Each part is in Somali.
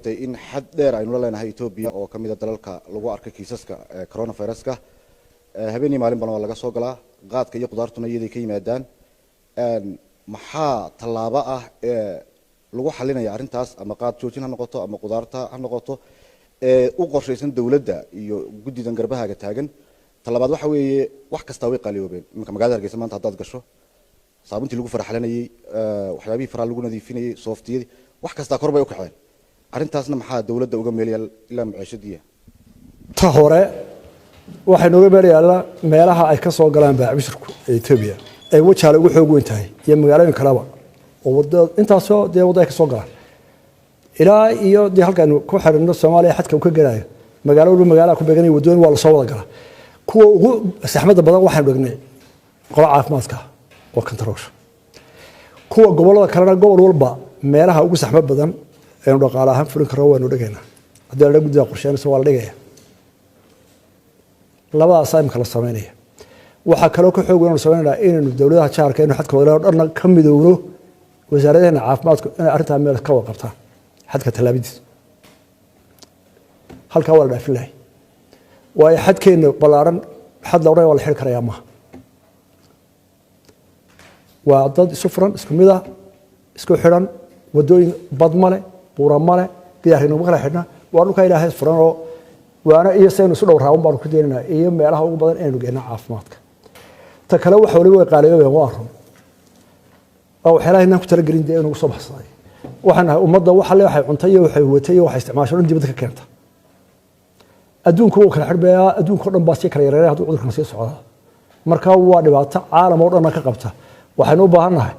In xad dheer aynu la leenahay Etoobiya oo ka mid a dalalka lagu arkay kiisaska coronaviruska, habeenii maalin badan waa laga soo galaa, qaadka iyo qudaartuna iyaday ka yimaadaan. Maxaa tallaabo ah ee lagu xalinaya arrintaas, ama qaad joojin ha noqoto ama qudaarta ha noqoto, ee u qorshaysan dowladda iyo guddidan garbahaaga taagan? Talabaad waxa weeye, wax kastaa way qaaliyoobeen. Iminka magaalada Hargeysa maanta haddaad gasho, saabuntii lagu faraxlanayey, waxyaabihii faraa lagu nadiifinayey, sooftiyadii, wax kastaa kor bay u kaceen. Arrintaasna maxaa dowladda uga meelyaal ilaa maciishadiiya? Ta hore waxay nooga meel yaallaa meelaha ay ka soo galaan baacbishirku ee Etoobiya ay Wajaale ugu xoog weyn tahay iyo magaalooyin kaleba oo wada intaasoo dee waddo ay ka soo galaan ilaa iyo dee halkaanu ku xidhino Soomaaliya xadka uu ka gelayo, magaalo walba magaalaa ku beeganaya waddooyin waa lasoo wada galaa. Kuwa ugu saxmadda badan waxaanu dhignay qolo caafimaadka oo kantaroosha. Kuwa gobollada kalena, gobol walba meelaha ugu saxmad badan aynu dhaqaale ahaan fulin karno waanu dhigaynaa. Haddii la guddiga qorsheynaysa waa la dhigaya. Labadaasaa imika la samaynaya. Waxaa kaloo ka xoog weyn aanu samaynayna inaynu dowladaha jaarka inuu xadkooda o dhanna ka midowno, wasaaradaheena caafimaadku inay arrintaa meel ka wada qabtaan. Xadka tallaabidiisa halkaa waa la dhaafin lahay, waayo xadkeenna ballaaran xad la odhanaya waa la xiri karayaa maaha. Waa dad isu furan, isku mid ah, isku xidhan, wadooyin bad male, buura male, gidaarnaguma kala xidhna. Waa dhulkaa Ilaahay furan oo waana iyo saynu isu dhowraawan baanu ku deenaynaa iyo meelaha ugu badan inaynu geyno caafimaadka. Ta kale, waxa waliba way qaaliyoobeen, waa run, waa waxyaalaha inaan ku talagelin dee inugu soo baxsaday. Waxaan nahay ummadda waxa le waxay cuntay iyo waxay watay iyo waxay isticmaasho dhan dibadda ka keenta. Adduunku wuu kala xidhmayaa, adduunka o dhan baa sii kala yareeraya hadduu cudurkan sii socdaa. Marka waa dhibaato caalam oo dhanna ka qabta. Waxaynu u baahan nahay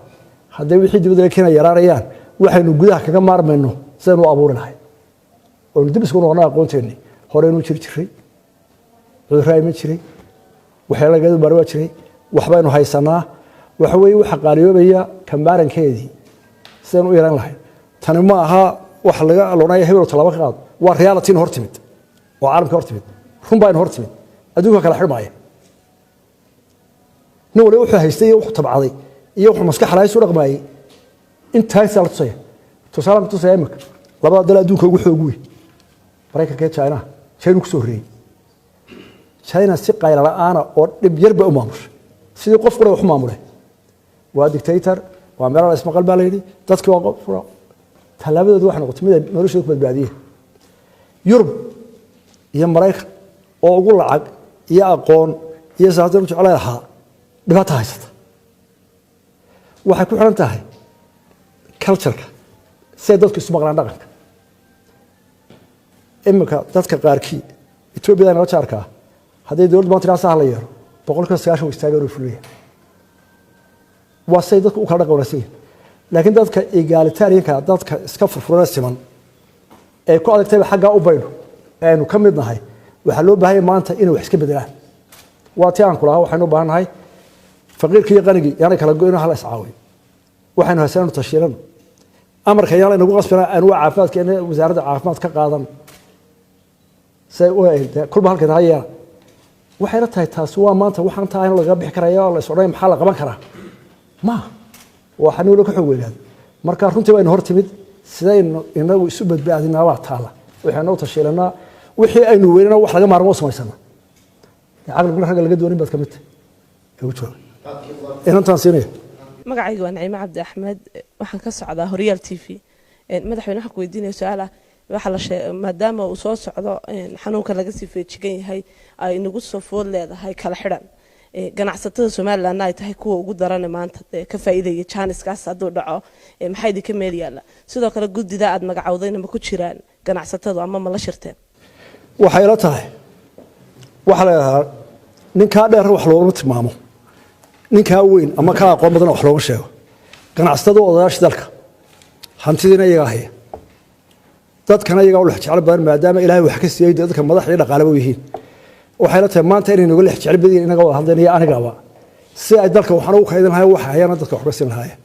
hadday wixii dibadda laga keenaya yaraanayaan, waxaynu gudaha kaga maarmayno sidaynu u abuuri lahay oonu dib isku noqono aqoonteennii horeynu jiri jiray. Cudurraa iman jiray, waxyaala lagaga baari waa jiray, waxbaynu haysanaa. Waxa weeye waxa qaaliyoobaya kamaarankeedii sidaynu u yaran lahayn. Tani ma aha wax laga loonaya hebel tallaabo ka qaado, waa reality hor timid oo caalamka hor timid. Run baa inu hor timid, adduunka kala xidhmaaya. Nin waliba wuxuu haystay iyo wuxuu tabcaday iyo wuxuu maskax lahay isu dhaqmaayey intaasaa la tusaya. Tusaalaan ku tusaya, imika labada dal adduunka ugu xoog weyn, Maraykanka iyo China, China kusoo horreeyey. China si qayla la-aana oo dhib yar bay u maamushay, sidii qof qura wax u maamulay. Waa dictator, waa meelo la ismaqal baa la yidhi, dadkii waa qof qura. Tallaabadoodu waxay noqotay mid ay noloshooda ku badbaadiyeen. Yurub iyo Maraykan oo ugu lacag iyo aqoon iyo saatan u jeclay lahaa dhibaata haysata. Waxay ku xidhan tahay cultureka, siay dadku isu maqlaan, dhaqanka. Iminka dadka qaarkii Etoobiyada nala jaarka ah, hadday dowladdu maanta tiraa saa la yeelo, 90% way istaagaan oo fulaya. Waa say dadku u kala dhaqan wanaagsan yihin. Laakiin dadka egalitarianka, dadka iska furfurana siman ee ku adagtayba xaggaa u baydho ee aynu ka mid nahay, waxaa loo baahanya maanta inay wax iska bedelaan. Waa ti aan ku lahaa, waxaynu u baahan nahay faqiirkii iyo qanigii yaanay kala goyno, hala iscaawiyo. Waxaynu haysanaynu tashiilano, amarka yaan laynagu qasbina, aanu waa caafimaadka wasaaradda caafimaad ka qaadan say u kulba halkan ha yeela. Waxayna tahay taasi waa maanta waxaan tahay in lagaga bixi karaya oo la is odhanaya maxaa la qaban karaa ma waa xanuun ka xoog weynaada. Marka runtii baynu hor timid, sidaynu inagu isu badbaadinaa baa taala. Waxaynu u tashiilanaa wixii aynu weynana, wax laga maarmo u samaysana. Caqliguna ragga laga doonin baad ka mid tahay ee u jooga inantaan siinaya. Magacayga waa Naciime Cabdi Axmed, waxaan ka socdaa Horyaal TV. Madaxweyne, waxaan ku weydiinaya su-aal ah, waxaa la shee maadaama uu soo socdo xanuunka laga sii feejigan yahay, ay nagu soo food leedahay kala xidhan, ganacsatada Somalilandna ay tahay kuwa ugu darane maanta dee ka faa'iidaya jaaniskaas hadduu dhaco, maxaa idinka meel yaalla? Sidoo kale guddida aad magacowdayna ma ku jiraan ganacsatadu ama ma la shirteen? Waxay ila tahay, waxaa la idhahdaa ninkaa dheer wax loogama tilmaamo, ninkaa weyn ama kaa aqoon badan wax looma sheego. Ganacsatada waa odayaasha dalka, hantidiina iyagaa haya, dadkana iyagaa u lex jecel badan, maadaama Ilaahay wax ka siiyey dadka madax iyo dhaqaaleba u yihiin. Waxay la tahay maanta inay noga lex jecel badan yihiin inaga wada hadlaynaya anigaba, si ay dalka waxaan ugu kaydin lahayn, waxa hayana dadka wax uga siin lahaayeen.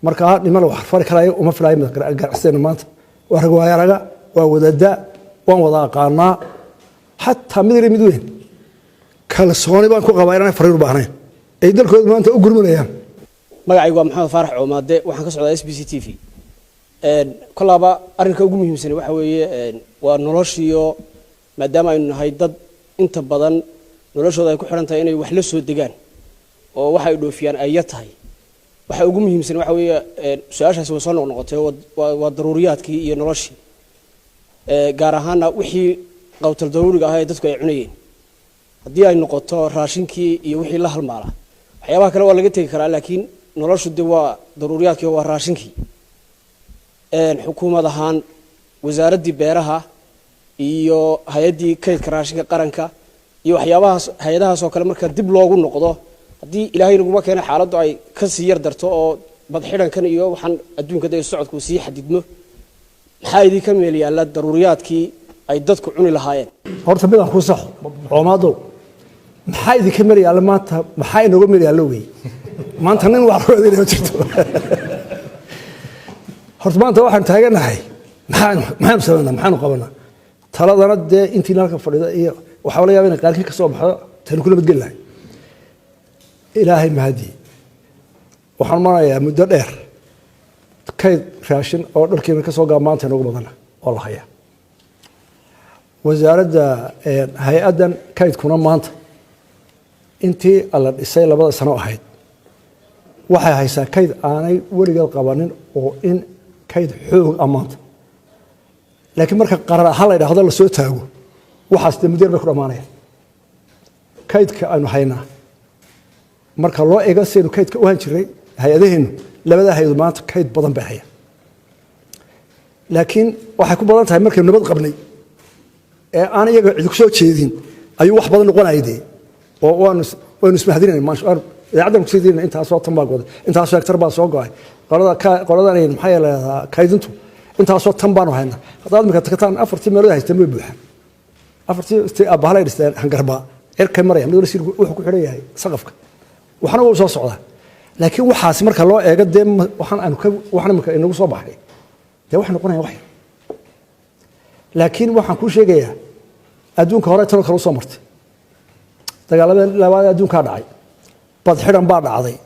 Marka niman wax fari karaayo uma filaayo ganacsateena maanta. Waa rag waayaraga, waa wadaada, waan wada aqaanaa, xataa mid yar mid weyn. Kalsooni baan ku qabaa inaanay fariin u baahnayn, ay dalkooda maanta u gurmanayaan. Magacaygu waa Maxamed Faarax Coomaade, waxaan ka socdaa SBC TV. Kolaaba arrinka ugu muhiimsan waxa weeye waa noloshiyo, maadaama aynu nahay dad inta badan noloshooda ay ku xidhan tahay inay wax la soo degaan oo waxa ay dhoofiyaan ay ya tahay. Waxa ugu muhiimsan waxa weeye, su-aashaasi way soo noqnoqotay, waa daruuriyaadkii iyo noloshii, gaar ahaana wixii qawtal daruuriga ahaa ee dadku ay cunayeen, haddii ay noqoto raashinkii iyo wixii la halmaala. Waxyaabaha kale waa laga tegi karaa, laakiin noloshu de waa daruuriyaadkii, waa raashinkii. Xukuumad ahaan, wasaaraddii beeraha iyo hay-addii kaydka raashinka qaranka iyo waxyaabahaas, hay-adahaas oo kale, marka dib loogu noqdo, haddii Ilaahay naguma keena xaaladdu ay kasii yar darto oo badxidhankan iyo waxaan adduunka de socodku sii xadidmo, maxaa idinka meel yaalla daruuriyaadkii ay dadku cuni lahaayeen? Horta midaan kuu saxo, Coomadow. Maxaa idinka meel yaalla maanta? Maxaa inooga meel yaallo wey? Maanta nin wax loo ma jirto. Horta maanta waxaanu taaganahay maxaanu samaynaa, maxaanu qabanaa? Taladana dee intiina halka fadhida iyo waxaa la yaaba inay qaarkii ka soo baxdo taynu ku nabadgeli lahay. Ilaahay mahadii, waxaan marayaa muddo dheer kayd raashin oo dharkiina ka soo gaa maanta inoogu badana oo la haya. Wasaaradda, hay-addan kaydkuna maanta intii la dhisay 2da sano ahayd waxay haysaa kayd aanay weligeed qabanin oo in kayd xoog ah maanta. Laakiin marka qarar ahaan la yidhaahdo lasoo taago, waxaas dee muddo yar bay ku dhamaanayaan. Kaydka aynu haynaa marka loo ego sidaynu kaydka u han jiray hay-adaheennu, labada hay-adu maanta kayd badan bay hayaan, laakiin waxay ku badan tahay markaynu nabad qabnay ee aan iyaga cidi ku soo jeedin ayuu wax badan noqonaya dee, oo waynu ismahadinayna. Idaacaddan kusii diinay, intaasoo tan baa goday, intaasoo hektar baa soo go'ay, qolada qoladan maxay leedahaa kaydintu, intaasoo tan baanu haynaa. Haddaad imika tagtaan, afartii meelood haysteen way buuxaan. Afartii aabbahalay dhisteen hangarbaa cirkay maraya, mid wala wuxuu ku xidhan yahay saqafka, waxna wuu soo socdaa. Laakiin waxaasi marka loo eego dee waxaan aynu ka waxaan imika inagu soo baxay dee waxay noqonayaan wax yar. Laakiin waxaan kuu sheegayaa, adduunka hore tanoo kale usoo martay. Dagaalada labaad ee adduunkaa dhacay, badxidhan baa dhacday,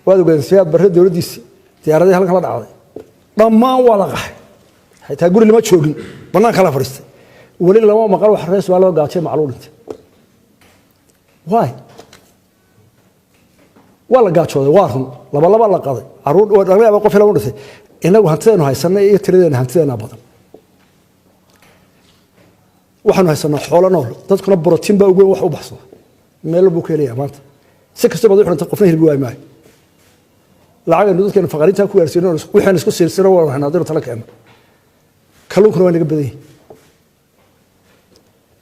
waad ogaadeen. Siyaad Barre dowladdiisi diyaaradii halkan la dhacday, dhammaan waa la qaxay, xitaa guri lama joogin, bannaanka la fadhiistay. Weli lama maqal wax rees waa loo gaajay, macluul dhintay. Waay, waa la gaajooday, waa run, laba laba la qaday caruur, laga yaaba qof lama dhintay. Inagu hantideenu haysanay iyo tiradeena, hantideena badan. Waxaanu haysanaa xoolo nool, dadkuna borotiin baa ugu weyn wax u baxsada, meel buu ka helayaa maanta. Si kastoo baad u xidhanta, qofna hilbi waay maayo. Lacagaynu dadkeenu faqarintaa ku gaarsiino, waxaan isku siirsino waanu haynaa haddaynu tala keeno. Kalluunkuna waa naga badan yihin.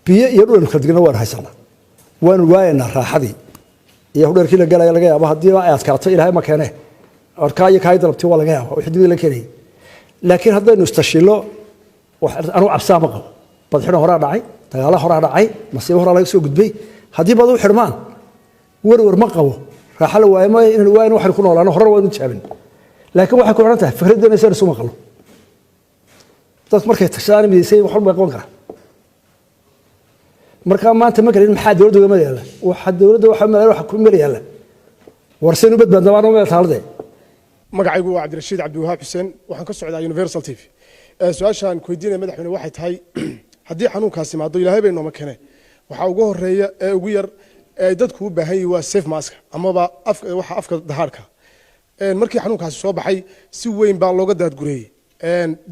Biyo iyo dhul aynu kala digna waanu haysanaa. Waanu waayaynaa raaxadii iyo hudheerkii la galaya laga yaabo haddii ay adkaato. Ilaahay ma keene, orkaa iyo kaay dalabti waa laga yaaba wixii dibadda la keenayay. Laakiin haddaynu istashilo, anugu cabsaa ma qabo. Badxidhan horaa dhacay, dagaalo horaa dhacay, masiibo horaa laga soo gudbay. Haddii badu xidhmaan, werwer ma qabo. Raaxo la waayo maayo, inaynu waayno waxaynu ku noolaano horena waynu jaabin. Laakiin waxay ku xidhan tahay fikraddeena saynu isu maqalno. Dadku markay tashadaan, midaysay, wax walba qaban karaa. Marka maanta ma garin maxaa dowladda uga meel yaalla. Waxa dowladda waxa meel waxa ku meel yaalla, war saynu badbaadnabaan meel taalade. Magacaygu waa Cabdirashiid Cabdiwahaab Xuseen, waxaan ka socdaa Universal TV. Su-aashaan ku weydiinaya, madaxweyne, waxay tahay haddii xanuunkaas imaado, Ilaahay bay nooma kene, waxaa ugu horeeya ee ugu yar ee ay dadku u baahan yihiin waa face mask amaba afka, waxa afka dahaarka. Markii xanuunkaasi soo baxay si weyn baa looga daadgureeyey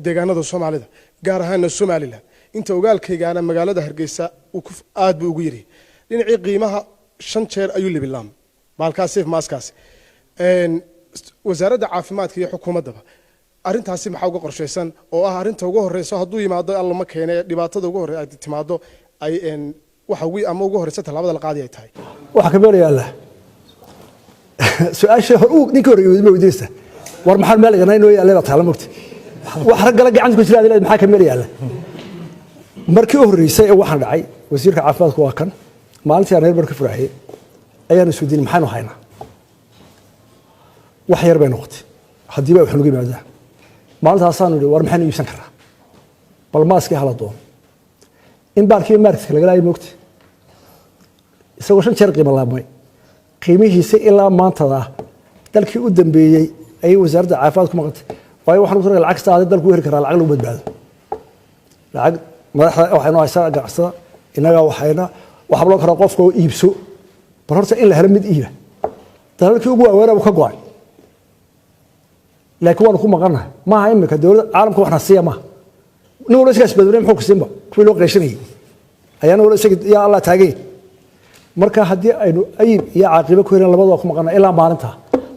deegaanada Soomaalida, gaar ahaana Somaliland. Inta ogaalkaygaana magaalada Hargeysa aad buu ugu yiri. Dhinacii qiimaha 5 jeer ayuu libilaam baalkaas face maskaasi. Wasaaradda caafimaadka iyo xukuumaddaba arrintaasi maxaa uga qorshaysan, oo ah arrinta ugu horeyso hadduu yimaado, Alla ma keene, dhibaatada ugu horey ay timaado, ay waxa ugu ama ugu horeysa tallaabada la qaadi ay tahay? Waxaa ka meel yaalla su-aasha hor ninka hore ma weydiinaysa, war maxaan meel dhiganaa inoo yaallay baa taala mogta. Wax raggala gacanta ku jira adileed, maxaa ka meel yaalla? Markii u horreysay ee waxaan dhacay, wasiirka caafimaadku waa kan, maalintii aan reer ka furaxiyey ayaanu isweydiinay maxaanu haynaa. Wax yar bay noqotay haddiiba wax nagu yimaadaa. Maalintaasaanu idhi, war maxaynu iibsan karraa? Bal maaskii hala doono. In baalkii marketka laga laayay moogta, isagoo 5 jeer qiimo laabmay qiimihiisa ilaa maantada ah, dalkii u dambeeyey Ayay wasaaradda caafimaad ku maqantay, waayo waxaan ugu talagalay lacag kasta aadee dalku u heli karaa lacag lagu badbaado. Lacag madaxda waxaynu haysaa, ganacsada innaga waxayna waxaa loo karaa qofka oo iibso. Bal horta in la helo mid iiba, dalalkii ugu waaweynaa buu ka go'ay, laakiin waanu ku maqannahay. Maaha imika dowladda caalamka waxna siiya maaha. Nin walba iskaas badbaday, muxuu ku siinba? Kuwii loo qeyshanayay ayaa nin walba isaga yaa Allah taagay. Marka haddii aynu ayib iyo caaqibo ku helin, labadaba ku maqanna ilaa maalinta.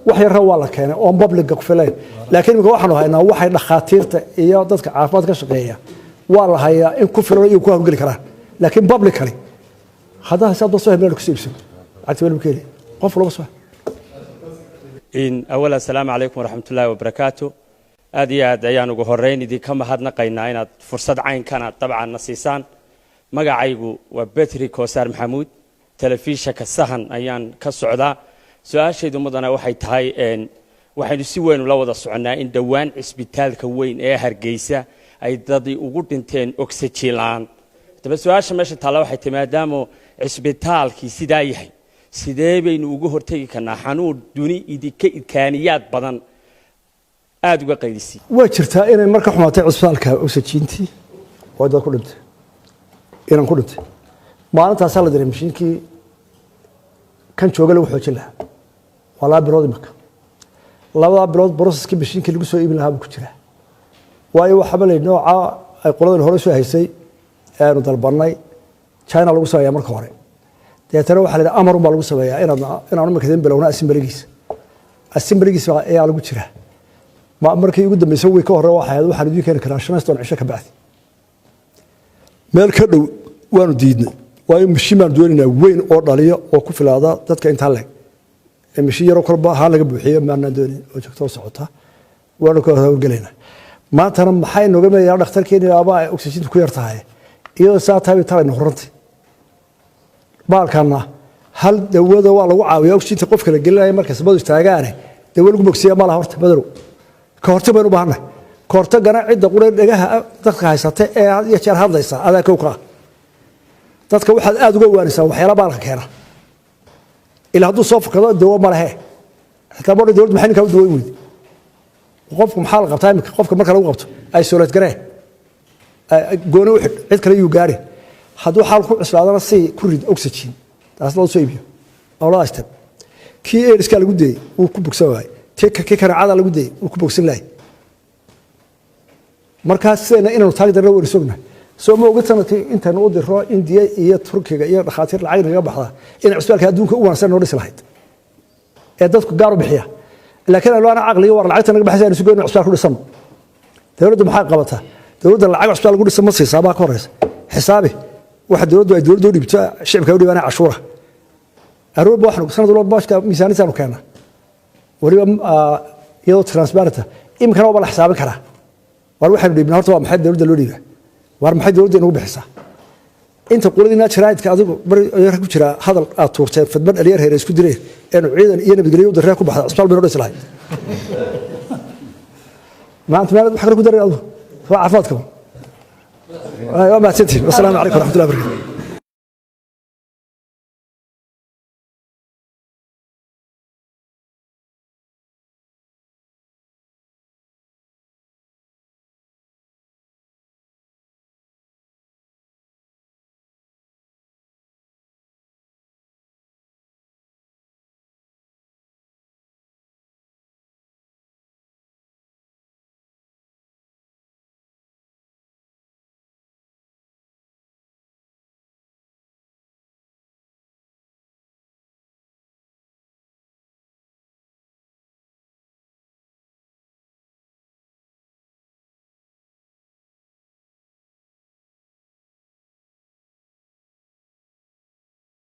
Wax yarra waa la keenay oon public ga ku filayn, laakiin imika waxaanu haynaa waxay dhakhaatiirta iyo dadka caafimaad ka shaqeeya waa la hayaa in ku filan iyo ku hawlgeli karaan. Laakiin publically haddaa haysaa dad soo hebel kusoo iibsan, lacagta weliba ka heli qof walba soo. In awala, asalaamu calaykum waraxmatullaahi wabarakaatu. Aad iyo aad ayaan ugu horeyn idinka mahadnaqaynaa inaad fursad caynkana dabcan na siisaan. Magacaygu waa Betri Koosaar Maxamuud, telefishanka Sahan ayaan ka socdaa. Su-aashaydu, mudana, waxay tahay, waxaynu si weyn ula wada soconnaa in dhowaan cisbitaalka weyn ee Hargeysa ay dadii ugu dhinteen oxygen la'aan. Haddaba su-aasha meesha taalla waxay tahay, maadaama cisbitaalkii sidaa yahay, sidee baynu uga hortegi karnaa xanuun duni idinka imkaaniyaad badan aada uga qaydisay? Waa jirtaa inay marka xumaatay cusbitaalka oxygen-tii oo dad ku dhintay, inaan ku dhintay. Maalintaasaa la diray mashiinkii kan jooga lagu xoojin lahaa. Waa 2 bilood imika. Labadaa bilood process kii mashiinkii lagu soo iibin lahaa buu ku jiraa, waayo waxaaba la yidhi nooca ay qoladan hore soo haysay eanu dalbannay China lagu sameeyaa marka hore. Deetana waxaa la yidhi amarun baa lagu sameeyaa inaad inaanu imika idin bilowna assembly giisa. Assembly giisa ayaa lagu jiraa. Markii ugu dambeysay way ka hore waxay ahayd waxaan idiin keeni karaa 15 cisho ka bacdi, meel ka dhow. Waanu diidnay, waayo mashiin baanu doonaynaa weyn oo dhaliya oo ku filaada dadka intaa leeg. Mashiin yaroo kolba haan laga buuxiyo maanaan doonayn oo joogto oo socota. Waanu ka howlgelaynaa. Maantana maxay nooga meeyaa dhakhtarkeeni aba ay oxygen ku yar tahay, iyadoo saa tahay bay talayna hurantay. Baalkana hal dawada waa lagu caawiya oxygen ta qofka la gelinaya markay sabadu istaagaane. Dawo lagu bogsiya ma laha horta, badarow. Ka hortag baynu u baahannahay. Ka hortagana cidda qura dhagaha dadka haysata ee had iyo jeer hadlaysa adaa kow ka ah. Dadka waxaad aada uga waanisaa waxyaala baalka keena, ilaa hadduu soo fakado dawo ma lehe. Xitaa modha dowladdu maxay ninkaa u daweyn weyde? Qofku maxaa la qabtaa imika? Qofka marka lagu qabto, isolate garee, gooni u xidh, cid kale yuu gaari. Hadduu xaal ku cuslaadana si ku rid oxygen, taas loo soo iibiyo. Labada step. Kii AIDS-ka lagu dayey wuu ku bogsan waayey, kii kaneecada lagu dayey wuu ku bogsan laayay. Markaa sidayna inaanu taagi darna waynu sognahay. Soo ma oga sanadkii intaynu u diro Indiya iyo Turkiga iyo dhakhaatiir lacag naga baxda inay cusbitaalka adduunka u wanaagsan noo dhisi lahayd ee dadku gaar u bixiya? Laakiin aynu ana caqliga war lacagta naga baxaysa aynu sugoyno cusbitaal ku dhisano. Dowladdu maxay qabataa? Dowladda lacag cusbitaal lagu dhisa ma siisaa baa ka horeysa. Xisaabi waxa dowladdu ay dowladdu u dhibto, shicibka u dhibaan cashuura aroorba. Waxaanu sanad walba bashka miisaaniyadaanu keennaa, weliba iyadoo transparent. Iminkana waaba la xisaabin karaa. Waar waxaynu dhiibnaa horta waa maxay? Dowladda loo dhiibaa waar maxay dowladda inagu bixisaa? Inta qoladiina jaraa'idka adigu bari ku jira hadal aad tuurteen, fidman dhalinyar heere isku dileen eenu ciidan iyo nabadgelyo u diree ku baxda, cusbitaal baynu dhisi lahayd. Maanta meel wax kale ku daray adigu waa caafimaadka. Waa mahadsantihin. Wasalaamu calaykum waraxmatullahi wabarakatu.